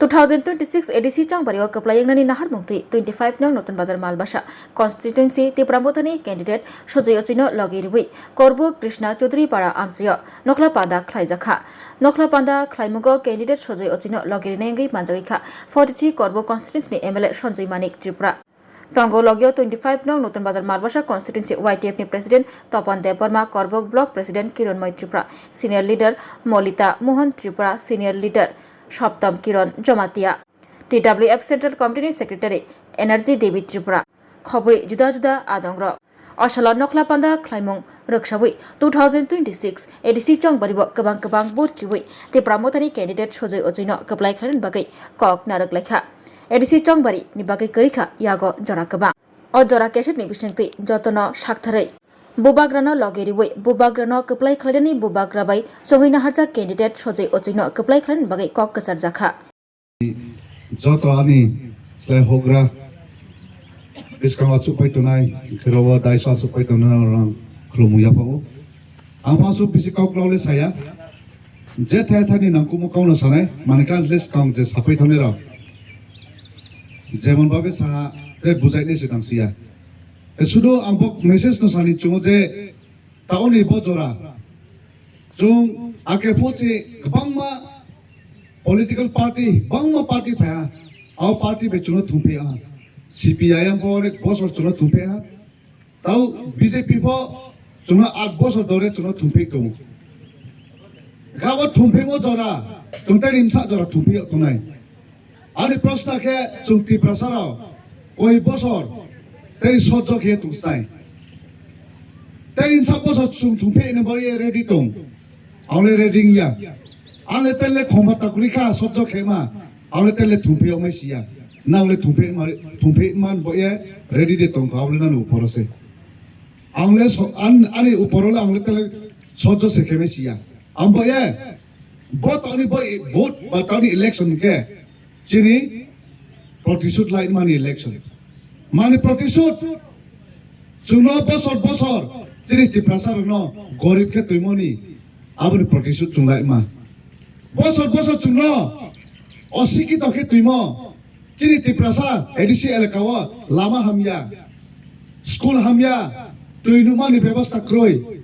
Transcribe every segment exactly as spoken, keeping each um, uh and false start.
Two thousand twenty-six A D C chongbari o kwplai wngnani naharmung twi twenty-five nong Notun Bazar Malbasa constituency Tipra Mothani candidate Sujay Ochino logi rwi Korbu Krishna Chaudhary Para amchio nokhla panda khlaijakha. Nokhla panda khlaimungo candidate Sujay Ochino logi rwna wngwi manjagwi kha forty three Korbu constituency ni M L A Sanjoy Manik Tripura. Tongo logio twenty-five nong Notun Bazar Malbasa constituency Y T F ni president Topan Debbarma, Korbok block president Kiron Moi Tripura, senior leader Molita Mohan Tripura, senior leader Saptam Kiron Jomatia, T W F Central Committee ni secretary Energy Devi Tripura, khobwi juda juda adongrok. Osalo nokhla panda khlaimung rwksawi two thousand twenty-six A D C chongbari bo kwbang kwbang vote riwi Tipra Mothani candidate Sujay Ochino kwplai khlaina bagwi kok narwk laikha. A D C chongbari ni bagwi kwrwi kha yago jora kwbang. O jora kesep ni bisingtwi jotono saktharwi bubagrano logi riwi bubagrano kwplai khlainani bubagra bai chongwi naharjak candidate Sujay Ochino kwplai khlainani bagwi kok kwcharjakha. Joto ani slai hogra bwskango achukpai tongnai, khirao daiso achukpai tongnai rang khulumwi yaphago. Ang phasu bisi kok rao le saya, je thai thani nangkumo kok no sanai, manikha le skang je sapai thani rao. Jemon babe sa, te bujai ne se nang siya. E sudo ang bok message no sani chungo je, taoni bo jora. Chung ake phuchi kwbangma political party, bangma party phaya, abo party bai chwngno thumphia. C P I M pho onek bosor chwngno thumphia. Tau B J P pho chwngno aat bosor dore chwngno thumphia tongo. Gabo thumphimo jora, tungtani msa jora thumphia tongnai. Ani proshna khe chwng Tiprasa rok koi bosor tei sojjo khe tungsnai. Tei insa bosor chwng thumphia ni bagwi ready tong. Ang le ready wngya. Ang le tele khoma takri kha sojjo khema. Ang le tele thumphia mai siya. Nang le thumphia ma, thumphia man bo ye ready de tong kha ang le nang uporo se. Ang le so, an, ani uporo le ang le tele sojjo se khema siya. Ang bo ye bo tani bo vote ba tani election ke chini protisud lai mani election. Mani protisud. Chwngno bosor bosor chini Tiprasa rokno gorib khe twimoni aboni protisud chwng lai ma. Bosor bosor chwngno osikito khe twimo. Chini Tiprasa A D C elaka o lama hamya, school hamya, twi nukmani bebostha kwrwi.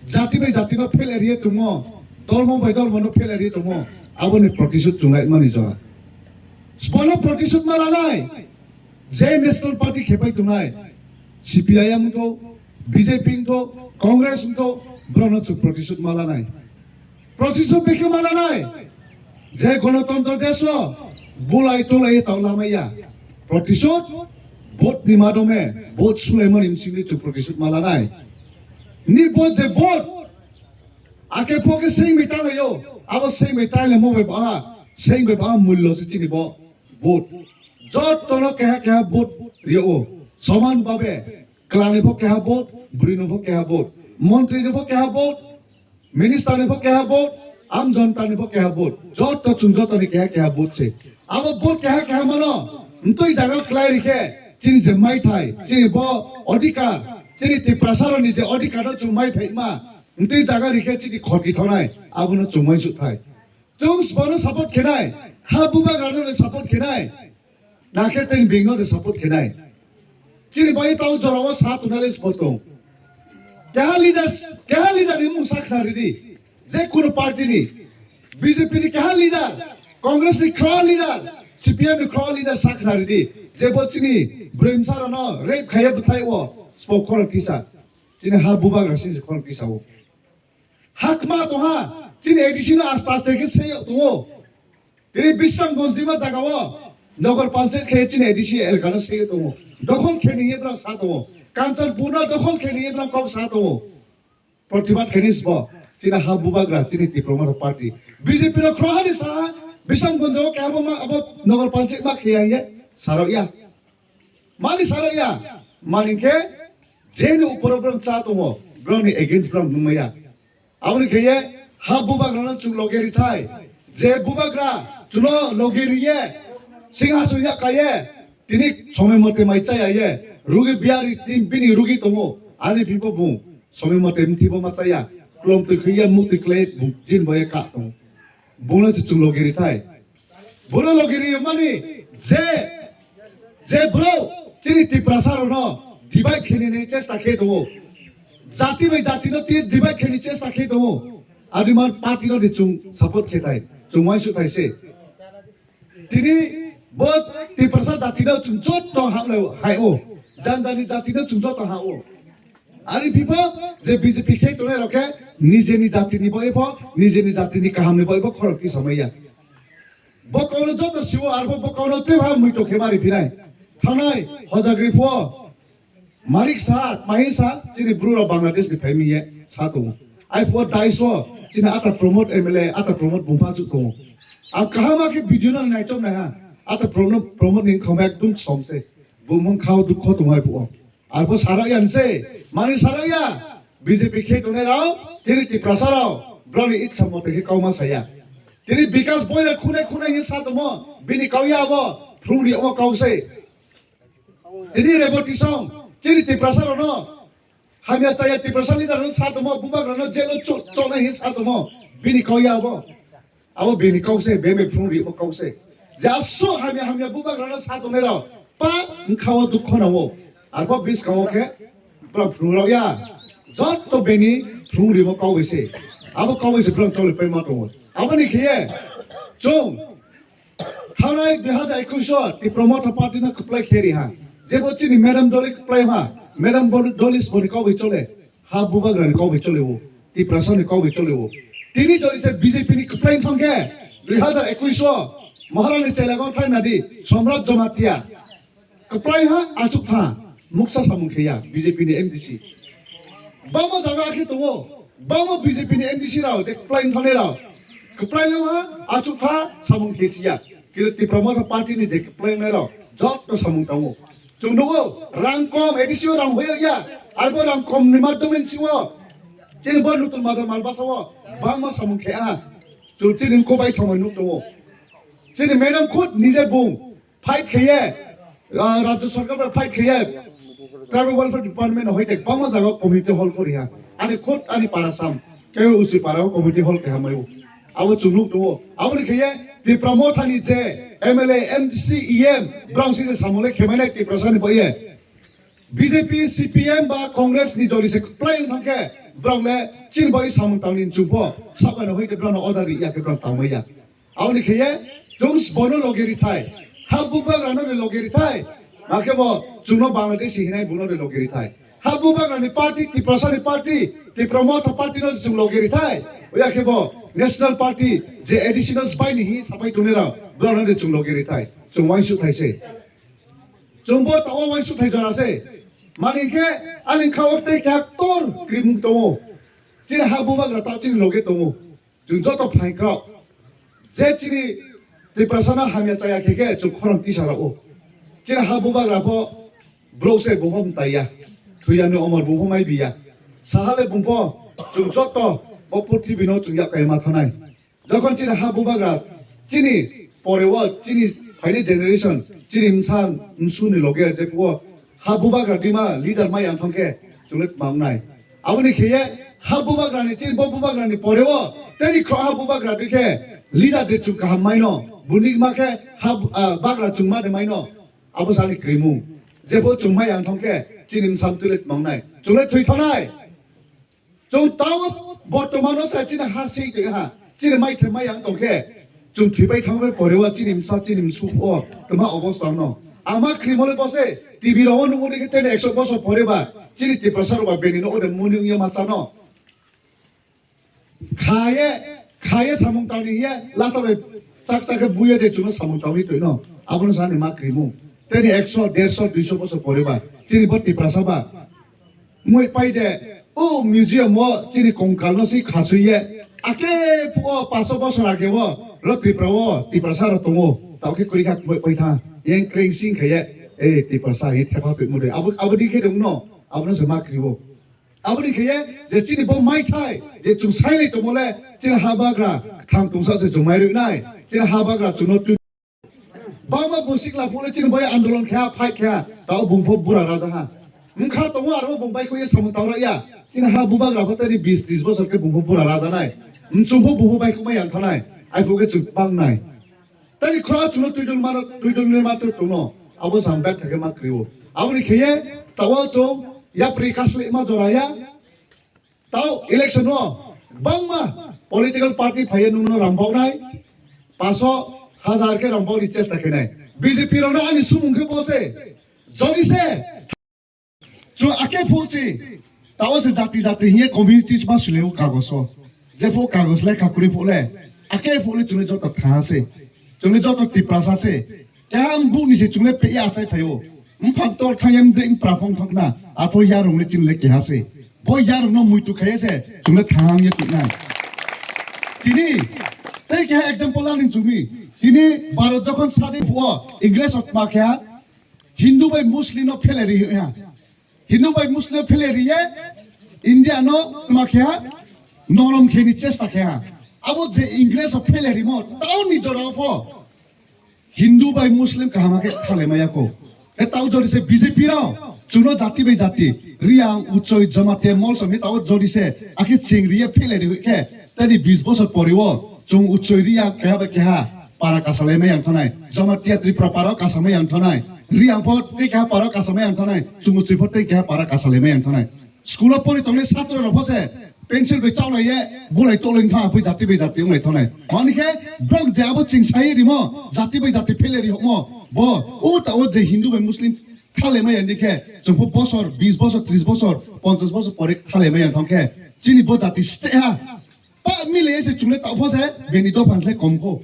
Jati bai jati no phel eriye tongo, dormo bai dormo no phel eriye tongo. Aboni protisud chwng lai mani jora. Bono protisud ma lanai, je National Party khepai tongnai, C P I M wngtho, B J P wngtho, Congress wngtho, borokno chwng protisud ma lanai. Protisud bikhe ma lanai, je Ganatantro desh o bulai tulai tau lamaya. Protisud, vote ni madome, vote sulaimani bisingni chwng protisud ma lanai. Ni vote je vote, ake phoke seng bai talaio, abo seng bai talaimo bai ba, seng bai ba mullo se chini bo vote. Jotono keha keha vote rio, soman babe, kwlani pho keha vote, bwrwino pho keha vote, montri ni pho keha vote, minister ni pho keha vote, am jonta ni pho keha vote, joto chwng joto ni keha keha vote se. Abo vote keha keha mano, ntwi jaga kwlai rikhe, chini je maithai, chini bo odhikar, chini Tiprasa rokni je odhikar no chwng mai phaima, ntwi jaga rikhe chini khoti thonai, abono chwng mai suthai. Chwng sbano support khenai, ha bubagrano support khenai, nakhe tei bingno de support khenai. Chini bai tau jorao sa tunale support tong. Keha leader, keha leader ni mung sa khna ridi. Je kono party ni, B J P ni keha leader, Congress ni khro leader, C P M ni khro leader sa khna ridi. Je bo chini bwrwi msa rano rape khaiya bwthai o spo khorok tisa. Chini ha bubagra sini khorok tisa o. Hakma tongha, chini A D C no aste aste khe seyok tongo. Tini Bisramganj dima jaga o, Nagar Panchayat khe chini A D C elaka no seyok tongo. Dokhol khe niye bwrang sa tongo. Kanchanpur no dokhol khe niye bwrang kok sa tongo. Protibad khe ni sbo, chini ha bubagra, chini Tipra Motha Party. B J P no khrohani saha, Bisramganj o khe abo ma, abo Nagar Panchayat ma khe ya ye, sarok ya. Mani saro ya, mani khe jeni uporo borok cha tongo, borokni against borok nungmaya. Aboni khe ye ha bubagrano chwng loge rithai, je bubagra chwngno loge riye, singhason ya kaye, tini somoi mote mai chaya ye, rugi biyari tin bini rugi tongo, ani phibo bung somoi mote mthibo ma chaya, klom twi khwiya muk twi klai bung jin boye ka tongo. Bungno chwng loge rithai. Bono logi ri mani je, je bro chini Tiprasa rokno divide khenini chesta khe tongo. Jati bai jati no ti divide kheni chesta khe tongo. Adimar party no di chung support khe thai, chung uaingsuk thai se. Tini bo Tiprasa jati no chung jotto hamlai hai o, jan jani jati no chung jotto ha o. Ari phibo je B J P khe tongnai rok khe nijeni jatini bo epho, nijeni jatini kahamni bo epho khorok tisamaiya. Bo kauno joto siwo arpho bo kauno tebha muito khe mari phinai. Thanai hojagri phuo. Manik sa, mahin sa, chini bru rok Bangladesh ni phaimi ye sa tongo. Ai phuo daiso, chini ata promote M L A, ata promote bumpa chuk tongo. A kahama khe video no naichom nai ha. Ata promote, promote ni khoma ekdum som se. Bumung khao dukho tongo ai phuo. Arpho sara yan se, mani sara ya. B J P khe tongnai rao, tini Tiprasa rao, broni itsa mote khe kauma saya. Tini Bikas boiler khunai khunai ye sa tongo, bini kau ya abo, phrung ri omo kau se. Tini Reboti song, chini Tiprasa rokno, hamya chaya Tiprasa leader rok sa tongmo, bubagra no jelo cho-, chonai hin sa tongmo, bini kau ya abo. Abo bini kau se, beme phrung ri bo kau se. Jaso hamya hamya bubagra no sa tongnai rok, pa wngkha o dukho no o. Arbo bis kau khe, bro phrung rok ya. Jotto bini phrung ri bo kau se. Abo kau se bro choli pai ma tongo. Abo ni khiye, chong, Thanai dui hazar ekush o Tipra Motha Party no kwplai khe ri ha. Jebo chini Madam Dolly kwplai ha. Madam Bol-, Dolly boni kok bai chole. Ha bubagra ni kok bai chole o. Tiprasa ni kok bai chole o. Tini jodi se B J P ni kwplai thang khe dui hazar ekush o Maharani Chelagon thang nadi Somrat Jamatia. Kwplai ha, achuk tha, muksa samung khe ya B J P ni M D C. Bangma jaga khe tongo, bangma B J P ni M D C rao, je kwplai wngthangni rao. Kwplai no ha, achuk tha, samung khe si ya. Kilo Tipra Motha Party ni je kwplai wngnai rao, jotto samung tongo. Chwng nugo, rang kom, A D C o rang hoyo ya, arbo rang kom ni madhyome singo. Chini bo Nutul Bazar Malbasa o, bangma samung khe ha. Chwng chini kobai thongoi nuk tongo. Chini madam khud nije bung. Fight khaye, ah, Rajya Sarkar bai fight khaye, Tribal Welfare Department no hoite bangma jaga community hall khori ha. Ani khud ani para sam, kebo usi para o community hall keha mayo. Abo chunuk tongo. Abo ni khaye, Tipra Motha ni je M L A, M C, E M, brang si je samole khemai nai Tiprasa ni boye. B J P, C P M ba Congress ni jori se kwplai wng thang khe, brang le chini bai samung tangni chungpho, sabani hoite brang no order ri ya khe brang tangmai ya. Aboni khe ye, chwng bono loge rithai. Ha bubagra no loge rithai. Hakhe bo chwngno Bangladeshi hinai bono loge rithai. Ha bubagra ni party, Tiprasa ni party, Tipra Motha party no chwng loge rithai. Oya khe bo National Party je A D C no sbai ni hi sapai tuni rao, bono chwng loge rithai. Chwng uaingsuk thai se. Chwng bo tawa uaingsuk thai jora se. Mani khe ani kha o tei kha tor krimung tongo. Chini ha bubagra ta chini loge tongo. Chwng joto phaingrok je chini Tiprasa no hamya chaya khe khe chwng khorang tisa rw o. Chini ha bubagra pho bwrok se bumung taiya. Thwiyani omor bumung mai biya. Sahale bumpo chwng joto bo purthibino chwng yak kai ma thanai. Jokhon chini ha bubagra chini pore o chini phaini generation chini msa msuni loge je phuo ha bubagra dima leader mai ang thangkhe chwng le tma wngnai. Aboni khe ye ha bubagra ni chini bo bubagra ni pore o teni khro ha bubagra dikhe leader de chwng kaham maino. Buni ma khe ha bu-, ah, bagra chwng ma de maino. Abo sani krimung. Jepho chwng mai ang thangkhe chini msa mtwi le tma wngnai. Chwng le thwi thanai. Chwng tao bortomano sa chini ha sei twi ha, chini mai khe mai ang tongkhe, chwng thwibai thangbai poreo chini msa chini msuk o twma obostha no. Ama khrimole bose T V rao nungmani khe teni ekso bosor pore ba chini Tiprasa rok ba beni no ode muni wngya ma chano. Khaye, khaye samung tangni hiye, lata bai chak chak khe buye de chwngno samung tangni twi no. Abono sani ma krimung. Teni ekso, derso, duiso bosor pore ba chini bo Tiprasa ba. Mui pai de, o museum o chini kongkal no si khasui ye. Ake phuo paso bosor age o, ro Tripura o, Tiprasa ro tongo. Tao khe kuri kha mui pai tha. Yang kreng sing khe ye, e Tiprasa ye thepa pe mu de. Abo, abo di khe dong no, abo no se ma kri o. Abo ni khe ye, je chini bo mai thai, je chung sai lai tongmo le, chini ha bagra, thang tungsa se chung mai rwi nai, chini ha bagra chung no twi Bangma bwswk la phuru chini bai andolon kha, fight kha, tao bungpho bura raja ha. Wngkha tongo aro bung bai khuye samung tang raya. Chini ha bubagra pho tani bis tris bosor khe bungpho bura raja nai. Mchungpho bungpho bai khumai yang thanai. Ai phuke chwng bang nai. Tani khra chwngno twidul mano, twidul ni ma twi tongno. Abo sam bet thake ma kriwo. Aboni kheye tawo chwng yapri kasle ma jora ya. Tao election o bangma political party phaiye nungno rang bawnai, paso hazar khe rang bawni chesta khenai. B J P rokno ani sumung khe bose, jodi se chwng ake phuchi, tao se jati jati hiye communities ma suleo kagoso. Jepho kagos le kakuri pho le, ake pho le chwngno joto thaha se. Chwngno joto Tiprasa se. Keha ang bukni se chwng le pehya achai phaio. Mphang tor thang yam de mpra phong thangna. Apho yarung le chini le keha se. Bo yarung no muitu khaiya se chwng le thang ye tukna. Tini tei keha example ani chumi. Tini Bharat jokhon sadi phuo Ingres ot ma keha Hindu bai Muslim no phelai ri ha. Hindu bai Muslim phelai ri ye India no ma keha norom kheni chesta keha. Abo je Ingres o phelai rimo taun ni jora pho. Hindu bai Muslim kaham khe thale maya ko. E tao jodi se B J P rao, chwngno jati bai jati, Riang, Uchoi, Jamatia, Molsom, he tao jodi se, akhe ching riye phele ri khe, tani bis bosor pori o, chwng Uchoi Riang keha bai keha, para kasalai mai yang thonai, Jamatia Tripura para kasamai yang thonai, Riang pho tei keha para kasamai yang thonai, chwng Uchoi pho tei keha para kasalai mai yang thonai. School o pori tongnai satro rok pho se pencil bai chaulai ye bulai tolai wngkha, apui jati bai jati wnglai tongnai. Mani khe borok je abo ching sai rimo, jati bai jati phele ri hokmo, bo o ta o je Hindu bai Muslim thale maya ni khe chwng pho bosor, bis bosor, tris bosor, ponchas bosor pore thale maya thang khe chini bo jati ste ha. Pa mile se chungle ta pho se beni dophan khle kom ko.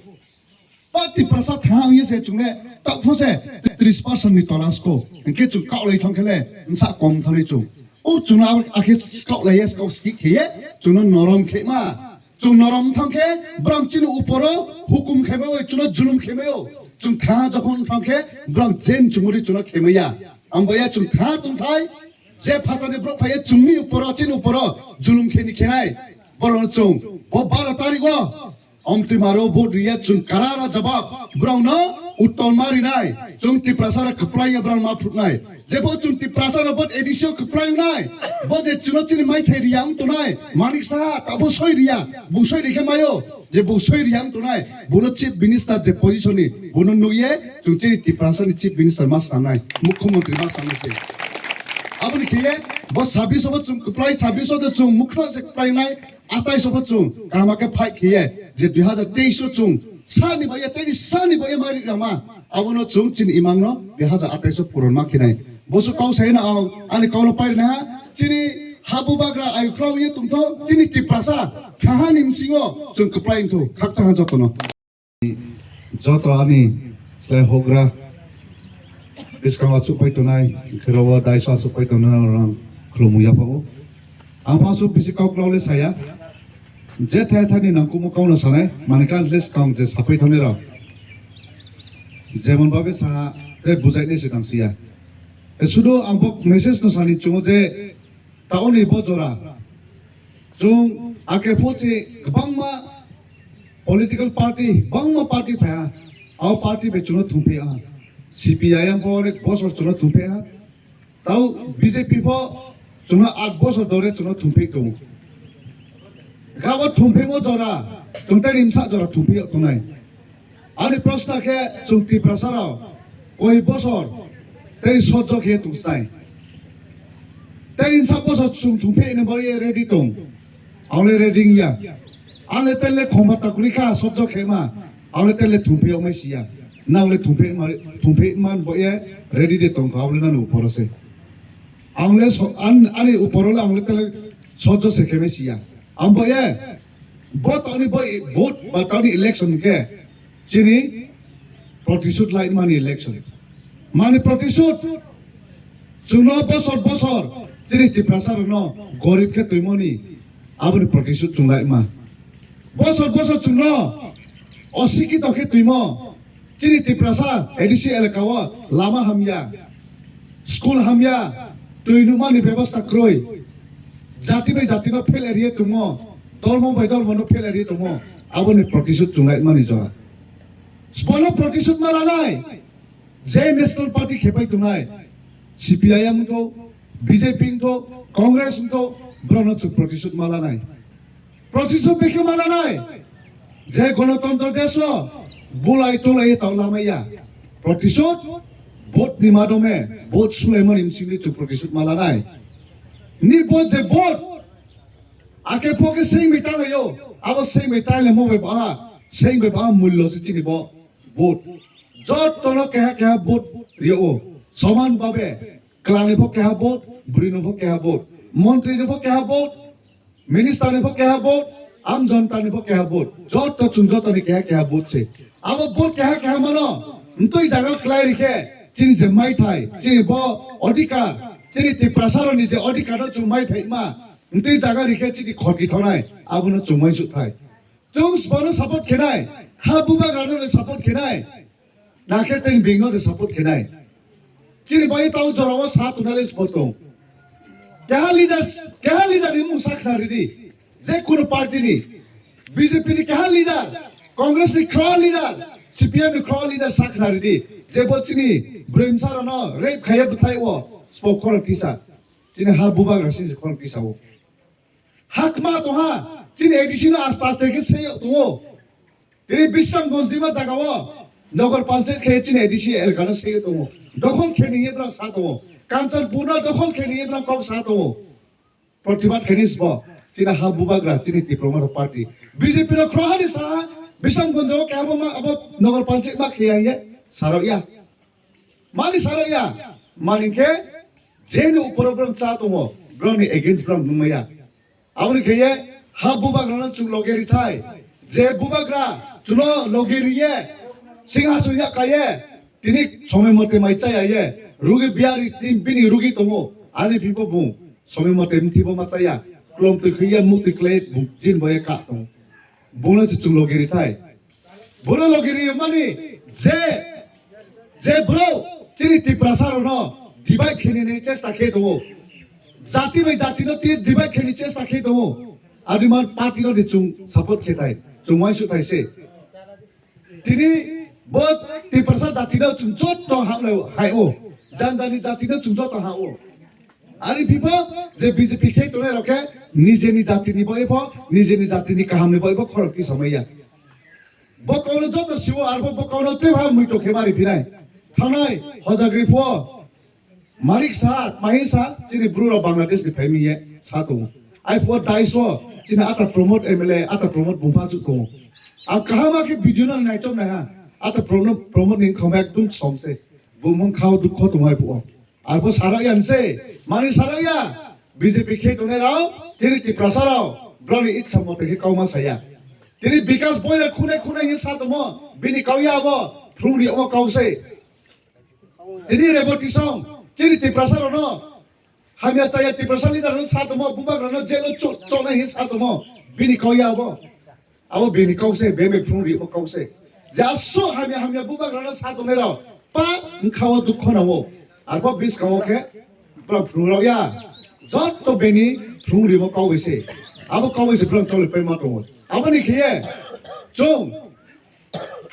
Pa Tiprasa tha ang ye se chungle ta pho se tris percent ni tola sko. Hingke chung kaulai thang khle nsa kom thani chung. O chuna akhe skaulai ye skau skik khe ye chuna norom khe ma. Chung norom thang khe bram chini uporo hukum khe ma oi chuna julum khe ma o. Chung tha jokhon thang khe bram jen chumuri chuna khe ma ya. Ang ba ya chung tha tung thai je phatani brok phai ye chungni uporo chini uporo julum khe ni khenai. Borok no chung bo baro tarik o Omtwi maro vote riya chwng karara jawab borokno uttor ma rinai, chwng Tiprasa rok kwplai ya borok ma phutnai. Jepho chwng Tiprasa rok vote A D C o kwplai wngnai, bo je chwngno chini maithai riya wng tongnai, Manik Saha tabuk soi riya, bung soi rikhe mayo, je bung soi riya wng tongnai, bono chief minister je position ni, bono nukye chwng chini Tiprasa ni chief minister ma sanai, mukhyamantri ma sanai se. Aboni khiye bo sabbish o bo chwng kwplai, sabbish o de chwng mukhyamantri se kwplai wngnai, atais o pho chwng kaham khe fight khiye je dui hazar teis o chwng sani bai ya, tei sani bai ya mari rama, abono chwng chini imang no dui hazar atais o puron ma khinai. Bosu kau sai na ang ani kau no pai na ha, chini habu bagra ayu klau ye tongtho, chini Tiprasa thaha ni msing o chwng kwplai wngthu khakchang ha joto no. Joto ani slai hogra bwskango achukpai tongnai, kherawo daisa achukpai tongnai rang khulumwi yaphago. Ang pha asuk bisi kok klau le saya. Je the thani nangkumo kau no sanai, mani kan le skang je sapai thani rok. Jemon babe saha, je bujai ne se nang siya. E sudo ang bo message no sani chungo je Taoni bo jora chwng ake phuchi kwbangma political party, bangma party phaiha, abo party bai chwngno thumphia. C P I M pho onek bosor chwngno thumphia. Tao B J P pho chwngno at bosor dore chwngno thumphia tongo. Gabo thumphimo jora, chwng tei rimsa jora thumphio tongnai. Ani proshna khe chwng Tiprasa rok koi bosor tei sojjo khe tungsnai. Tei sak bosor chwng thungphe ni bagwi ready tong. Ang le ready wngya. Ang le tei le khomba takri kha sojjo khe ma. Ang le tei le thungphe omai siya. Nang le thungphe ma, thungphe man bo ye ready de tong kha, ang le nang uporo se. Ang le so-, an-, ani uporo le ang le tei le sojjo se khe mai siya. Ang bo ye bo toni bo i-, vote ba toni election khe chini protisud lai mani election. Mani protisud chwngno bosor bosor chini Tiprasa rokno gorib khe twimoni aboni protisud chwng lai ma. Bosor bosor chwngno osikito khe twimo. Chini Tiprasa A D C elaka o lama hamya, school hamya, twi nukmani bebosta kwrwi, jati bai jati no phel eriye tongmo, dormo bai dormo no phel eriye tongmo, aboni protisud chwng lai mani jora. Bono protisud ma lanai, je National Party khepai tongnai, C P I M wngtho, B J P wngtho, Congress wngtho, borokno chwng protisud ma lanai. Protisud bikhe ma lanai. Je Ganatantro desh o Bulai tulai tau lamaya. Protisud, vote ni madome, vote sulaimani msingli chuk protisud malanai. Ni vote je vote. Ake poke seng mi tang yo. Abo seng mi tang le mo be ba. Seng be ba mullo se chini bo vote. Jot tono keha keha vote rio. Soman babe. Kla ni pho keha vote, bwrwi ni pho keha vote, montri ni pho keha vote, minister ni pho keha vote, am jonta ni pho keha vote, joto chwng joto ni keha keha vote se. Abo vote keha keha mano, ntwi jaga kwlai rikhe, chini je maithai, chini bo odhikar, chini Tiprasa rok ni je odhikar no chwng mai phaima, ntwi jaga rikhe chini khoti thonai, abono chwng mai suk thai. Chwng sbano support khenai, ha bubagra no support khenai. Nakhe tei bingno de support khenai. Chini bai tau jorao sa tunale spot kong. Keha leader, keha leader ni mung sakna ridi. Je kono party ni. B J P ni keha leader, Congress ni khro leader, C P M ni khro leader sakna ridi. Je bo chini brimsa rano rape khaya bthai o spot khorok tisa. Chini ha bubagra si khorok tisa o. Hakma tongha, chini A D C no aste aste khe seyok tongo. Tini Bisramganj dima jagao Nagar Panchayat khe chini A D C elkano seyok tongo. Dokhol khe nini bwrang sa tongo. Kanchanpur no dokhol khe nini bwrang kok sa tongo. Protibad khe nis bo. Chini ha bubagra, chini Tipra Motha Party. B J P no khrohani saha, Bisramganj o khe abo ma, abo Nagar Panchayat ma khe ya ye, sarok ya. Mani saro ya, mani khe jeni uporo borok cha tongo, borokni against borok nungmaya. Aboni khe ye ha bubagrano chwng loge rithai, je bubagra chwngno loge riye, singhason ya kaye, tini somoi mote mai chaya ye, rugi biyari tin bini rugi tongo, ani phibo bung somoi mote mthibo ma chaya, klom twi khwiya muk twi klai bung jin boye ka tongo. Bungno se chwng logi rithai. Bono logi ri mani je, je bro chini Tiprasa rokno divide khenini chesta khe tongo. Jati bai jati no ti divide kheni chesta khe tongo. Adi man party no di chwng support khe thai. Chwng wai su thai se. Tini bo Tiprasa jati no chwng jotto hamlai hai o. Jan jani jati no chwng jotto ha o. Ani phibo je B J P khe tongnai rok khe nijeni jatini bai pho, nijeni jatini kahamni bai pho khorok tisamaya. Bo kauno joto siwo arbo bo kauno tei ha mui tokhe mari phinai. Thangnai hojagri pho Manik Saha, Mahin Saha, chini bru rok Bangladesh ni phaimi ye sa tongo. Ai pho daiso chini ata Pramod M L A, ata Pramod bungpha chu tongo. A kahama khe video no naichom nai ha. Ata Pramod, Pramod ni khama ekdum som se. Bumung khao dukho tongo ai pho. Arbo sara ya nse, mani sara ya. B J P khe tongnai rao, tini Tiprasa rao, broni itsa mote khe kauma saya. Tini Bikas boiler khune khune hin sa tomo, bini kau ya abo, phrung ri omo kau se. Tini Reboti song, tini Tiprasa rao no, hamya chaya Tiprasa leader no sa tomo, bubagra no jelo chok, choknai hin sa tomo, bini kau ya abo. Abo bini kau se, bebe phrung ri bo kau se. Jaso hamya hamya bubagrano sa tongnai rao, pa wngkha o dukho nango. Arbo biskango khe bwrang phrung rao ya. Jotto bini phrung ri bo kau bai se. Abo kau bai se bwrang choli pai ma tongo. Aboni khe ye, chwng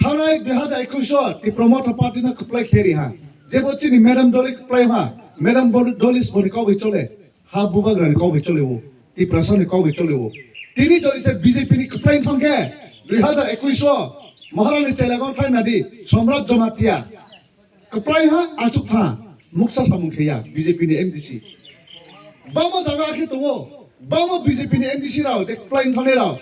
thangnai dui hazar ekush o Tipra Motha Party no kwplai khe ri ha. Jebo chini Madam Dolly kwplai ha. Madam Dolly boni kau bai chole. Ha bubagrani kok bai choliwo, Tiprasani kok bai choliwo. Tini jodi se B J P ni kwplai thang khe dui hazar ekush o Maharani Chelagong thang nadi Somrat Jamatia kwplai ha achuk tha muksa samung khe ya B J P ni M D C. Bangma jaga khe tongo, bangma B J P ni M D C rao je kwplai thang rao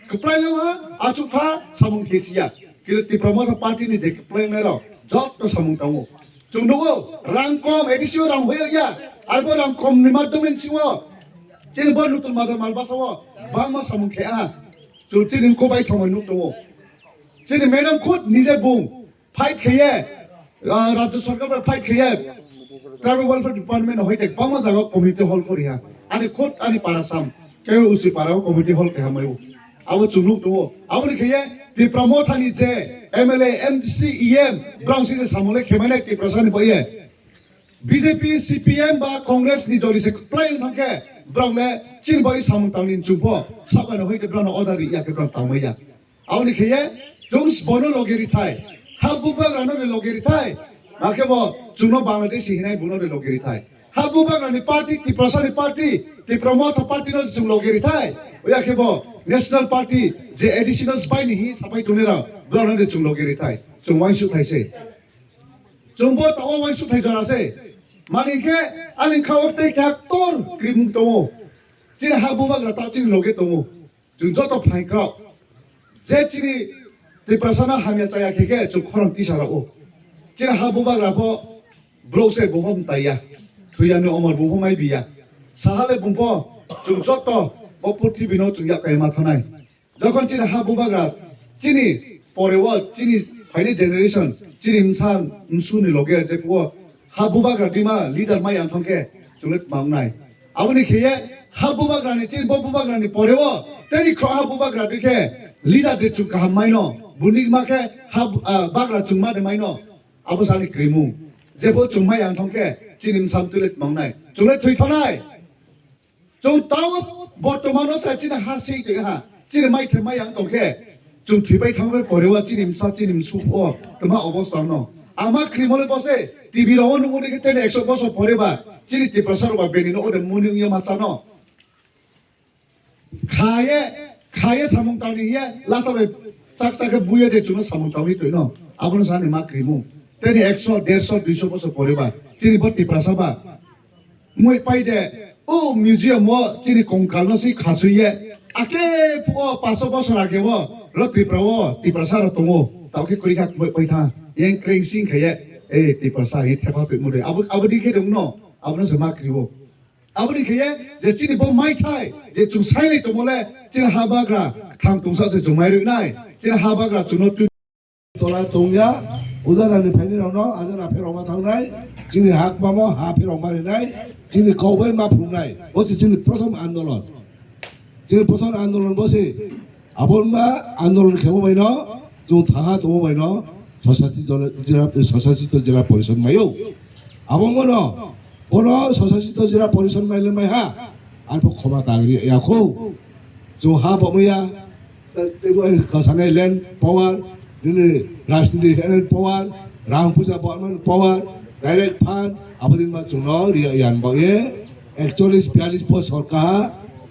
kwplai ha achuk tha samung khe siya. Kilo Tipra Motha Party ni je kwplai rao jotto samung tongo. Chwng nugo, rang kom, A D C o rang hoyo ya, arbo rang kom ni madhyome sio. Chini bo nutun major mal basa o, bangma samung khe a. Chwng chini kobai thongoi nuk tongo. Chini madam khud nije bung fight kheye, ah, Rajya Sarkar bai fight kheye, Tribal Welfare Department hoi tek bangma jaga community hall khori ha. Ani khud ani para sam. Kebo usi para o community hall keha mayo. Abo chwng nuk tongo. Aboni khe ye Tipra Mothani je M L A, M C, E M, brang si je samole khemane Tiprasani boye. B J P, C P M ba Congress ni jodi se play thang khe brang le chin bai samung tangni chungpho. Sabano hoi te brang order ri ya khe brang tangmaya. Aboni khe ye chwng bono loge ri thai. Ha bubagrano de loge ri thai. Akhe bo chwngno Bangladeshi hinai bono de loge ri thai. Ha bubagrani party, Tiprasani party, Tipra Motha party no chwng loge rithai. Oya khe bo National Party je A D C no sbai ni hi sapai tongnai rok, borok no chwng loge rithai. Chwng uansuk thai se. Chwng bo tao uansuk thai jora se. Mani khe ani kha o tei kha tor krimung tongo. Chini ha bubagra ta chini loge tongo. Chwng joto phainkrok. Je chini Tiprasano hamya chaya khe khe chwng khorang tisa rw-o. Chini ha bubagra pho bwrok se buphang taiya. Thwiyani omor buphang mai biya. Sahale bumpo chwng joto bo purthibino chwng yak kaya ma thanai. Jokhon chini ha bubagra chini poreo chini phaini generation chini msa msuni loge je phuo ha bubagra dima leader mai ang thangkhe chwngno tma wngnai. Aboni khiye ha bubagrani chini bo bubagrani poreo teni khro ha bubagra dikhe leader de chwng kaham maino. Buni ma khe ha bu-, ah, bagra chwngma de maino. Abo sani krimung. Jepho chwngmai ang thangkhe chini msam tule tma wngnai. Chwngno thwi thanai. Chwng tao bortomano sa chini ha sei twi ha. Chini mai khe mai ang tongkhe. Chwng thwibai thangbai poreo chini msa chini msu o tma obostha no. Ama krimole bose T V ro nungo dikhe teni ekso bosor poreba chini Tiprasa rok ba beni no ode muni ungya ma chano. Khaye, khaye samung tangni hiye lata bai chak chak khe buye de chwngno samung tangni twino. Abono sani ma krimung. Teni ekso, derso, duiso bosor poreba chini bo Tiprasa ba. Mui pai de, o museum o chini kongkal no si khasui ye. Ake phuo paso bosor ake bo, ro Tripura o, Tiprasa ro tongo. Tao khe kuri kha mui pai tha. Yang kreng sing khe ye, e Tiprasa ye thepa pe mure. Abo, abo di khe dong no, abo no se ma kri bo. Abo di khe ye, je chini bo mai thai, je chwng sai lai tongmo le, chini ha bagra, thang tongsa se chwng mai rwi nai. Chini ha bagra chwng no twi Tola tongya, ujanani phaini rokno ajana pherokma thangnai, chini hak mamo ha pherokma rinai, chini kok bai ma phrwngnai, bo se chini prothom andolon. Chini prothom andolon bo se, aboni ba andolon khemo baino, chwng thaha tongmo baino, Swsasito Jila, Swsasito Jila Porishod maio. Abo mono, bono Swsasito Jila Porishod maile maiha, arpho khoma tagri yakho. Chwng ha bo maya, tei bo ani kwsani land power, nini rajniti land power, rang puisa bo ani power, direct fund, abodin ba chwngno ri yan bo ye, ekcholish biyalish bosor kaha,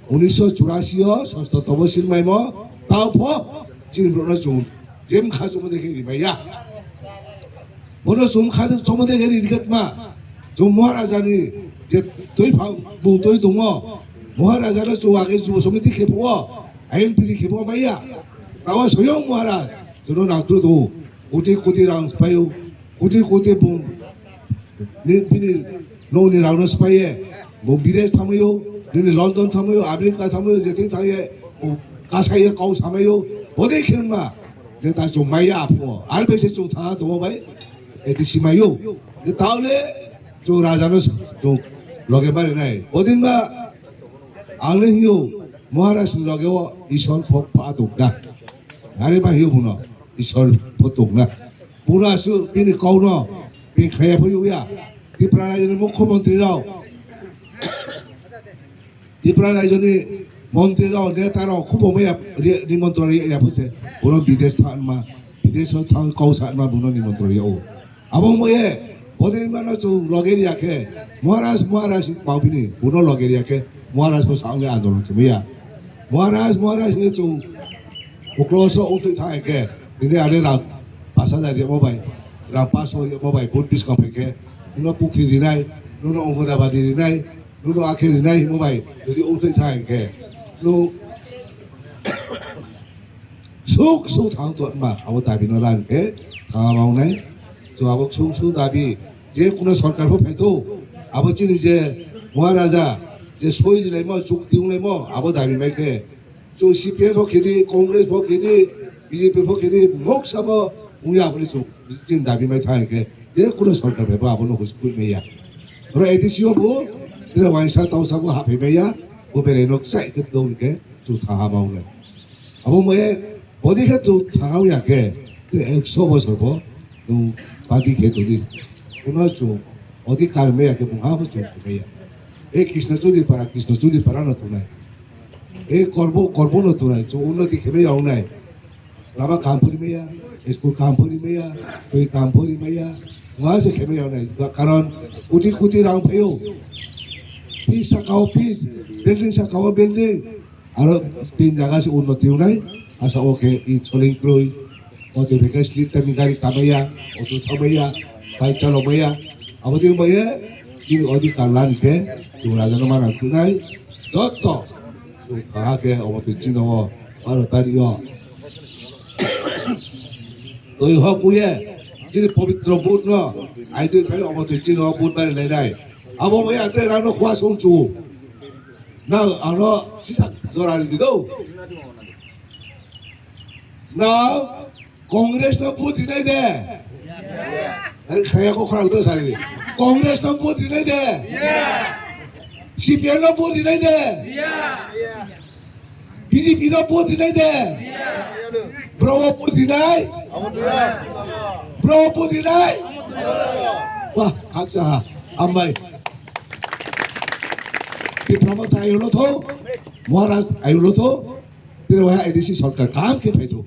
unisho churasi o, sosto tobo sin maimo, tao pho, chini borokno chwng, jem kha chwngmo dekhe ri maya. Bono chwng kha chwngmo dekhe ri khe tma, chwng Maharajani je twi phang, bung twi tongmo, Maharajano chwng age Jubo Samiti khe phuo, I N P T khe phuo maya. Tao soyong Maharaj, chwngno nangtru tongo. Koti koti rang paio, koti koti bung ni, bini nokni rangno spaiye. Bung bidesh thangmaio, bini London thangmaio, America thangmaio, jethi thangye, bung kasaiye kau samaio, bodei khe wngma. Neta chwng maya aphuo, ar bese chwng tha tongo bai, A D C maio. Taole chwng rajano chwng loge marinai. Odin ba Ang le hiyo, Maharaj ni loge o Ishwar pho pha tong na. Are ba hiyo buno, Ishwar pho tong na. Buno asu bini kau no, bini khaya pho yuya. Tripura rajyo ni mukhyamantri rao, Tripura rajyo ni mantri rao, neta rao, khubo maya ri-, nimontron ri ya pho se. Buno bidesh thanma, bidesh o thang kau sanma buno nimontron ri ya o. Abo moye, bodei mano chwng loge riya khe, Maharaj, Maharaj, pao bini, buno loge riya khe, Maharaj bo saungni andolon khe maya. Maharaj, Maharaj, hinwi chwng ukloso uktwi tha khe, nini ani rang pash hajar riyamo bai, rang pash so riyamo bai, vote biskang phai khe, nuno pukhri rinai, nuno Anganwadi rinai, nuno akhe rinai himo bai, nini uktwi tha khe, nu Suk suk thang tongma abo dabi no lan khe thang ma wngnai. Chwng abo suk suk dabi je kuno sorkar pho phaitho abo chini je Maharaja je soi rilaimo chukti wnglaimo abo dabi mai khe chwng C P M pho khedi, Congress pho khedi, B J P pho khedi moksa bo wngya aboni chwng chini dabi mai thang khe je kuno sorkar phaibo abono hus khui maya. Oro A D C o bo tini waisa tausa bo haphai maya bo belai no chai khe dong khe chwng thang ma wngnai. Abo moye bodi khe tu thangau ya khe, tu ekso bosor bo nung badi khe tuni. Kuno chung odhikar meya khe mungha bo chung meya. E Krishna Chaudhary para, Krishna Chaudhary para no tunai. E Korbo, Korbo no tunai. Chung unnoti khe meya unai. Lama kampuri meya, school kampuri meya, twi kampuri meya, Wah se khemi yau nai. Karon kuti kuti rang phayo. Pis saka o pis, building saka o building. Aro tin jaga se unnoti wngnai, asa o khe i soling kroi, o tei bwkhe slip tani gari kamaya, auto thamaya, bike chalomaya, abo tei maya, chini odhikar lani khe, chwng rajano mana wngnai, joto, chwng thaha khe, obo tei chini o, baro tari o. Twi hok uye, chini pobitro vote no, ai twi khai obo tei chini o vote bari lainai. Abo maya tei rano khwa song chu. Na, ano sisa jora ni do. Na, Congress no vote rinai de. Ari khaya ko khara do sari. Congress no vote rinai de. C P M no vote rinai de. B J P no vote rinai de. Bro vote rinai. Bro vote rinai. Wah, haksa ha. Ambai. Tipra Motha ayulo tho. Maharaj ayulo tho. Tiro ha A D C sarkar kam khe phaitho.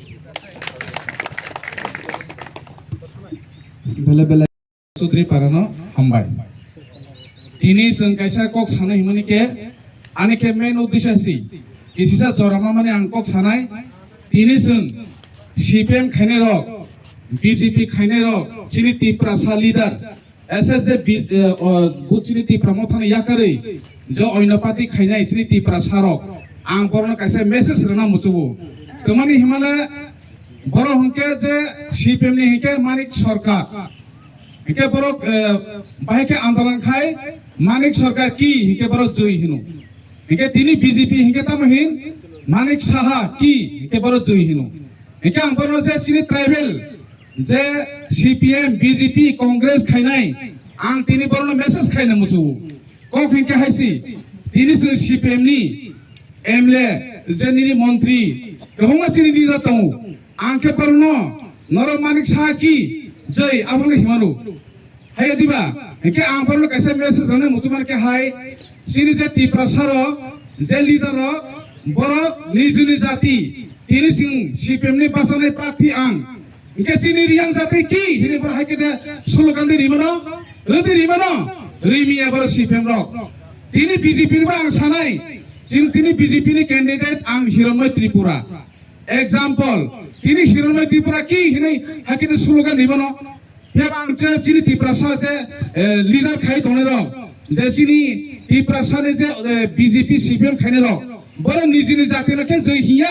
Bele bele. Chaudhary Parano hambai. Tini chwng kaisa kok sana himani khe, ani khe main uddesha si, kisisa jora mamani ang kok sanai. Tini chwng C P M khainai rok, B J P khainai rok, chini Tiprasa leader, S S J B, eh, o, bu chini Tipra Mothani yakarwi, je oino party khainai chini Tiprasa rok, ang borokno kaisa message rwna muchugo. Tamani himale borok hwnkhe je C P M ni hwnkhe Manik Sarkar. Hwnkhe borok, eh, bahai khe andolon khai Manik Sarkar ki hwnkhe borok joi hino. Hwnkhe tini B J P hwnkhe tamo hin Manik Saha ki hwnkhe borok joi hino. Hwnkhe ang borokno je chini tribal je C P M, B J P, Congress khainai ang tini borokno message khaina muchugo. Kok hwnkhe hai si, tini chwng C P M ni M L A, je nini montri, kwbangma chini leader tongo. Ang khe borokno, norok Manik Saha ki jai, abono himano. Hai diba? Hwnkhe ang borokno kaisa message rwna muchungmani khe hai, chini je Tiprasa rok, je leader rok, borok nijini jati, tini chwng C P M ni bachanai prarthi ang. Hwnkhe chini Riyang jati ki hini borok hai khe de slogan di rimano, rwdi rimano, rimiya borok C P M rok. Tini B J P ni bo ang sanai, chini tini B J P ni candidate ang Hiranmoy Tripura. Example, tini Hiranmoy Tripura ki hini hai khe de slogan rimano. Phiya ang je chini Tiprasa je, eh, leader khai tongnai rok, je chini Tiprasa ni je, eh, B J P C P M khainai rok, borok nijini jati no khe joi hiya,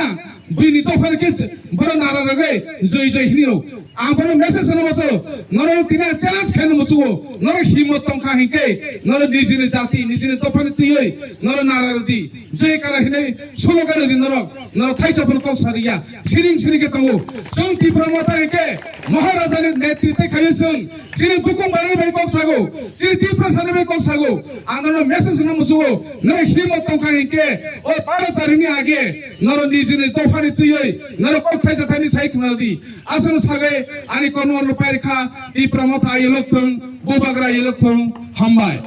bini dopha no khe borok nara rwgwi joi joi hini rw. Ang borok message rwna muchungo, norok tini ang challenge khaina muchungo, norok himmat tongkha hinkhe, norok nijini jati, nijini dopha ni twiwi norok nara rwdi. Je kara hinwi slogan rwdi norok, norok thaisa phano kok sariya, siring siring khe tongo. Chwng Tipra Motha hinkhe Maharaja ni netritwa khaiwi chwng chini bukung barani bai kok sago, chini Tiprasa ni bai kok sago. Ang norok message rwna muchugo, norok himmat tongkha hinkhe o baro tarikh ni age norok nijini dopha ni twiwi norok kok thaisa thani sai khna rwdi. Aswk sagwi ani kormo rwno pairikha Tipra Motha ayolok thung, Bubagra ayolok thung, hambai.